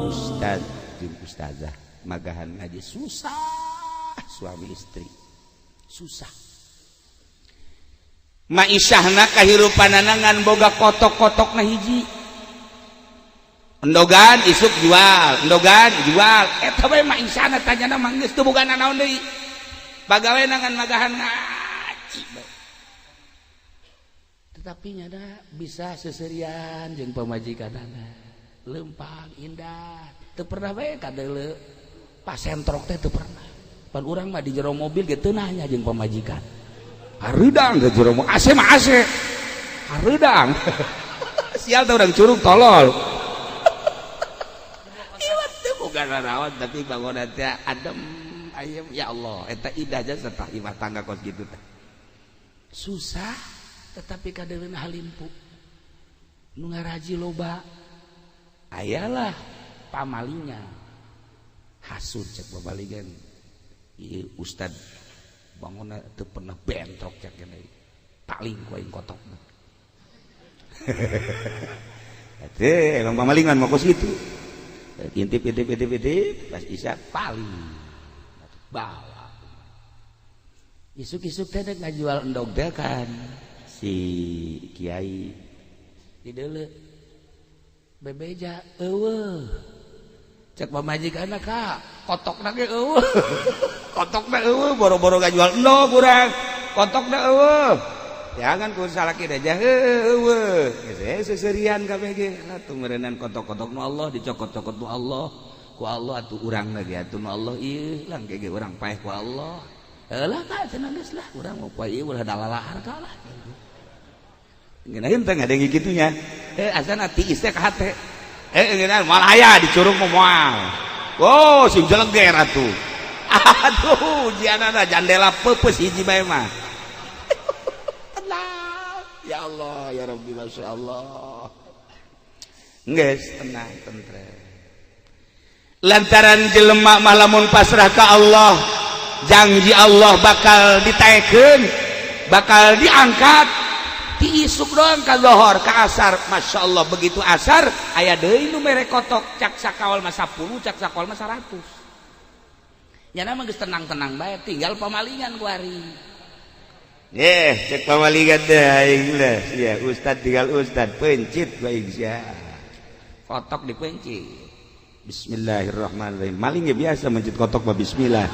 Ustad jeung ustazah magahan ngaji susah, suami istri susah. Maisahna kahirupanana ngan boga kotok-kotok na hiji, endogan isuk jual, endogan jual, eta bae maisahna. Tanyana mah geus teu boga nanaon deui, pagawe ngan magahan ngaji bae. Tetapi nyana bisa seserian jeung pamajikanana, lempang, indah, teu pernah bae kadeuleu pasentrok teh, teu pernah. Pan urang mah di jero mobil ge teu nanya jeung pamajikan, hareudang ke jero AC mah, AC hareudang. Sial teh urang curug, tolol. Iwat teu boga nanaon, tapi bangunan teh adem ayem. Ya Allah, eta indah jasa tah imah tangga kos kitu teh. Susah, tetapi kadeuleuna halimpu nu ngaraji loba. Ayalah pamalingan, hasud. Cek pamalingan, ieu ustad bangunna teu pernah bentrok, cek kene paling ku aing kotokna. Teh emang pamalingan mah kos kitu, intip intip intip intip, pas isya paling bawa. Isuk-isuk teh dek ngajual endog teh kan si kiai di deuleu bebeja eueuh. Cek pamajikanna, ka kotokna ge eueuh, kotokna eueuh, boro-boro ngajual endog urang, kotokna eueuh. Jangan ku salaki aja eueuh geus seserian kabeh ge atuh meureunnan kotok-kotok nu Allah dicokot-cokot nu Allah ku Allah atuh urang lagi atuh nu Allah ieu lang ge urang paeh ku Allah. Lah ka cenah, geus lah urang mau poe ieu ulah dalalahar ka lah. Ngeunaheun teh ngadenggi kitu nya, eh asana tiis teh ka hate, eh ngeunaheun moal aya dicurug mah moal. Oh, sing jeleger atuh, aduh, ujianana jandela peupeus hiji bae mah. Tenang, ya Allah, ya Rabbi, Masya Allah. Geus tenang, tentrem, lantaran jelema mah lamun pasrah ka Allah, janji Allah bakal ditaekeun, bakal diangkat. Ti isuk doang ka lohor, ka asar, Masya Allah. Begitu asar aya deui nu mere kotok, cak sakawal mah 10, cak sakawal mah 100. Nyana mah geus tenang-tenang bae, tinggal pamalingan kuari. Eh, cek pamalingan teh, aing lah ya ustad, tinggal ustad pencit bae sia kotok dipencit. Bismillahirrahmanirrahim. Maling ya biasa mencit kotok mah bismillah.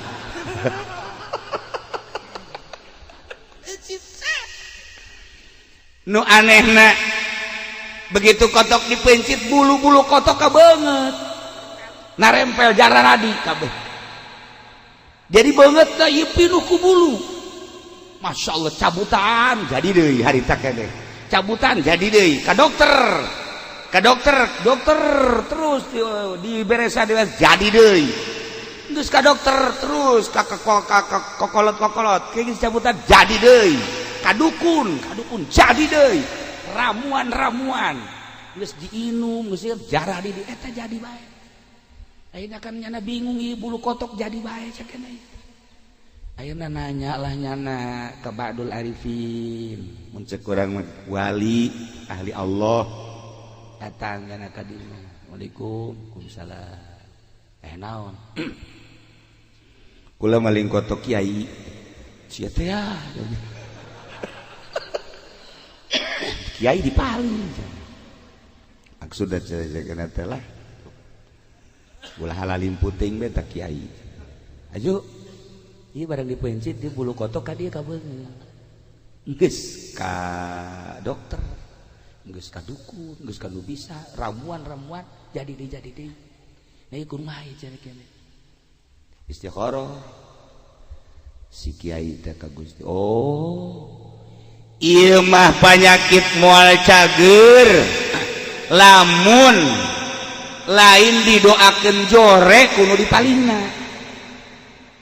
Nu anehna, begitu kotok dipencit, bulu-bulu kotok banget narempel jararadi kabeh, jadi banget teh ieu pinuh ku bulu. Masya Allah, cabutan jadi deui harita keneh, cabutan jadi deui, ka dokter, ka dokter, dokter terus diberesa, jadi deui. Geus ka dokter terus ka kokolot-kokolot kayak cabutan jadi deui, ka dukun, ka dukun jadi deui, ramuan-ramuan geus diinum, geus jarah di eta jadi bae. Ayeuna kan nyana bingung, ieu bulu kotok jadi bae cek keneh. Ayeuna nanya lah nyana ke Ba'dul Arifin, mun cek urang wali, ahli Allah, datang nyana ka dieu. Assalamualaikum. Waalaikumsalam. Eh, naon? Kula maling kotok, kiai. Sia teh ya kiai dipaling maksudna kena teh lah, ulah halalim puting be tak kiai. Aju ieu barang dipencit di bulu kotok ka dieu kabeungeut. Geus ka dokter, geus ka dukun, geus ka nu bisa ramuan-ramuan, jadi deui, jadi deui. Nah, ieu kumaha ieu cenah kene? Istikharah si kiai teh ka Gusti. Oh, ieu mah panyakit moal cager lamun lain didoakeun jore ku nu dipalingna.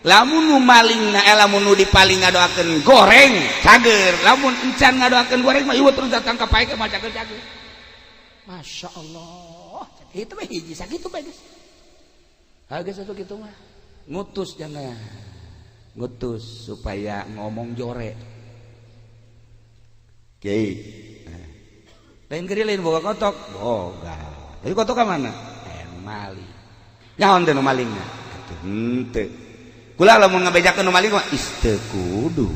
Lamun nu malingna, eh, lamun nu dipaling ngadoakeun goreng, cager. Lamun encan ngadoakeun goreng mah ieu terus datang ka pae mah cager cager. Masya Allah, itu mah hiji sakitu bae geus. Ha, geus atuh kitu mah ngutus, jangan Ngutus supaya ngomong jore. Kiai. Lain gede lain boga kotok, boga. Tapi kotok ka mana? Nu maling. Nyaon teh nu malingna? Atuh henteu. Kula lamun ngabejakeun nu maling mah is teu kudu.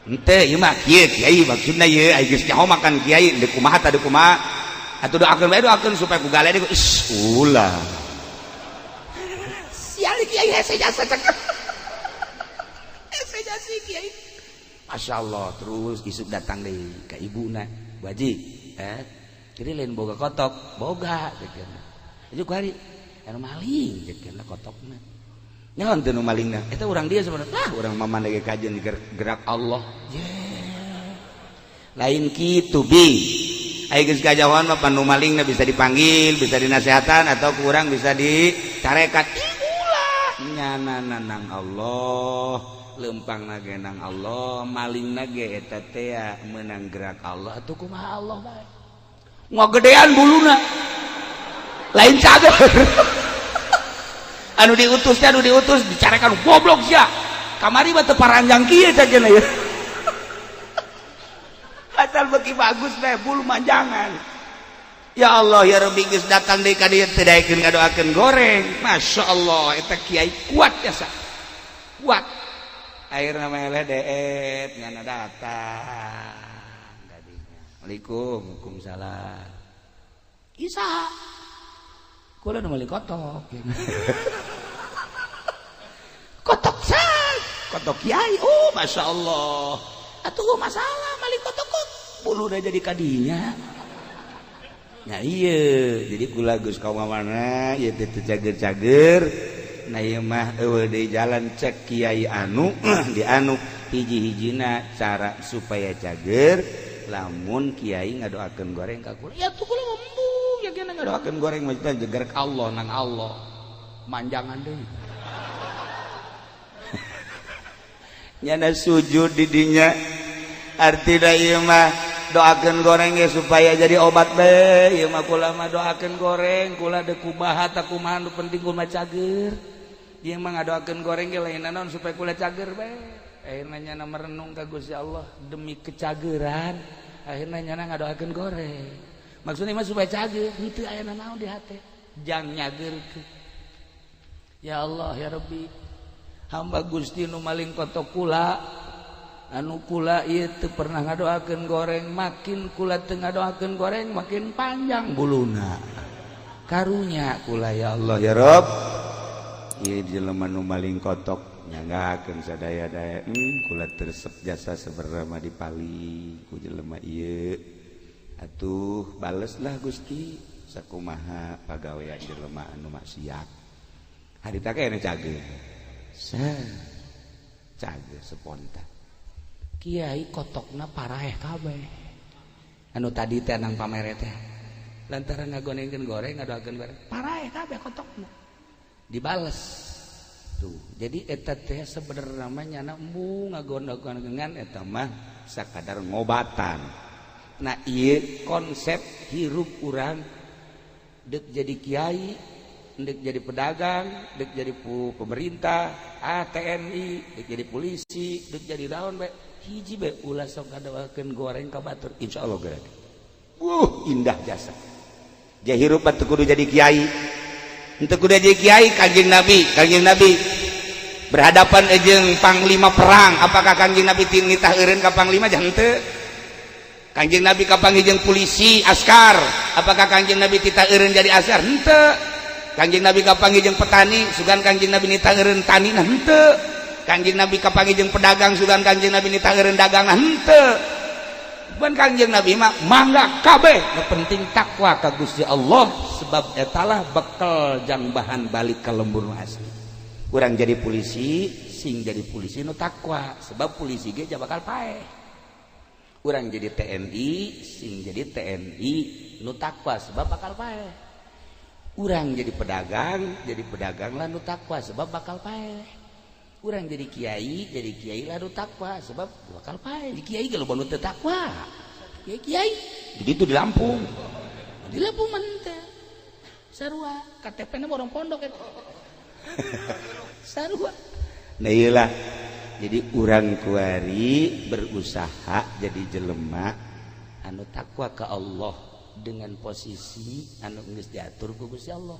Henteu ieu mah kieu kiai maksudna ieu ai geus nyaho makan kiai deuk kumaha tah deuk kumaha. Atuh doakeun bae doakeun supaya ku gale deui is ulah. Sial kiai hese jasa cek. Hese jasa kiai. Masya Allah terus isuk datang deui ka ibuna. Bu Haji, jadi lain boga kotok, boga ceuk. Itu kuari anu maling ceuk kotokna. Nyaon teu nu malingna? Eta urang dia sebenarnya. Lah urang mah maneh ge kajeun gerak Allah. Yeah. Lain kitu bi. Ai geus kajauhan mah nu malingna bisa dipanggil, bisa dinasehatan atau kurang bisa dicarekan. Ulah nyana nang Allah, lempang ge nang Allah, malingna ge eta teh meunang gerak Allah atuh kumaha Allah bae. Ngagedean buluna. Lain cager. Anu diutus teh anu diutus dicarekan goblok sia. Kamari mah teu paranjang kieu saja ya. Asal beuki bagus bae bulu manjangan. Ya Allah ya Rabbi geus datang deui ka dieu teu daekeun ngadoakeun goreng. Masya Allah eta kiai kuat jasa. Kuat. Akhirna mah eleh deet ngana datang kadinya. Assalamualaikum, waalaikumsalam. Isa. Kula nu meuli kotok. Kotok sah, kotok kiai. Oh, masya Allah. Atuh masalah mali kotok kok bulu udah jadi kadinya. Ya iya, jadi kula geus ka mana ieu teh teu cager-cager. Nah ieu mah eueuh deui jalan cek kiai anu di anu hiji-hijina cara supaya cager lamun kiai ngadoakeun goreng ka kula. Ya tuh kula embung ya kena ngadoakeun goreng mah jeger ka Allah nang Allah. Manjangan deui. Nyana sujud di dinya artina ieu mah doakeun goreng ge supaya jadi obat bae ieu mah kula mah doakeun goreng kula deuk kumaha ta kumaha nu penting kula cager ieu mah ngadoakeun goreng ge lain naon supaya kula cager bae akhirna nyana merenung ka Gusti Allah demi kecageran akhirna nyana ngadoakeun goreng maksudna mah supaya cager henteu aya naon di hate jang nyageurkeun ya Allah ya Rabbi hamba Gusti nu maling kotok kula anu kula ieu teu pernah ngadoakeun goreng makin kula teu ngadoakeun goreng makin panjang buluna karunya kula ya Allah ya Rabb ieu jelema nu maling kotok nyanggakeun sadaya-daya kula teresep jasa sebenarnya dipali ku jelema ieu atuh baleslah Gusti sakumaha pagawean jelema anu maksiat harita kene cager cager spontan kiai kotokna paraeh kabeh anu tadi teh nang pamere teh lantaran ngagonengkeun goreng ngadoakeun goreng paraeh kabeh kotokna dibales tuh. Jadi eta teh sebenarnya nyana embung ngagonengkeun eta mah sakadar ngobatan. Nah ieu konsep hirup urang deuk jadi kiai dek jadi pedagang, dek jadi pemerintah, TNI, dek jadi polisi, dek jadi daun bae. Hiji bae ulah sok ngadoakeun goreng ka batur, insyaallah gerak. Indah jasa. Ja hirup teu kudu jadi kiai. Henteu kudu jadi kiai Kanjeng Nabi, Kanjeng Nabi berhadapan jeung panglima perang, apakah Kanjeng Nabi nitah eureun ka panglima? Jangan henteu. Kanjeng Nabi kapanggih jeung polisi, askar, apakah Kanjeng Nabi titah eureun jadi askar? Henteu. Kanjeng Nabi kapanggih jeung petani, sugan Kanjeng Nabi nitah eureun tani? Nah henteu. Kanjeng Nabi kapanggih jeung pedagang, sugan Kanjeng Nabi nitah eureun dagang? Nah henteu. Bukan Kanjeng Nabi mah mangga kabeh, nu penting takwa ka Gusti Allah sebab etalah bekal jang bahan balik ka lembur nu asli. Urang jadi polisi, sing jadi polisi nu takwa sebab polisi ge bakal paeh. Urang jadi TNI, sing jadi TNI nu takwa sebab bakal paeh. Urang jadi pedagang lah nu takwa sebab bakal paeh. Urang jadi kiai lah nu takwa sebab bakal paeh. Di kiai ge loba nu teu takwa. Kiai kiai jadi itu di Lampung. Di Lampung mah teh. Sarua KTP na orang pondok eta. Sarua. Nah, iyalah, jadi urang kuari berusaha jadi jelema anu takwa ke Allah dengan posisi anu geus diatur ku Gusti Allah.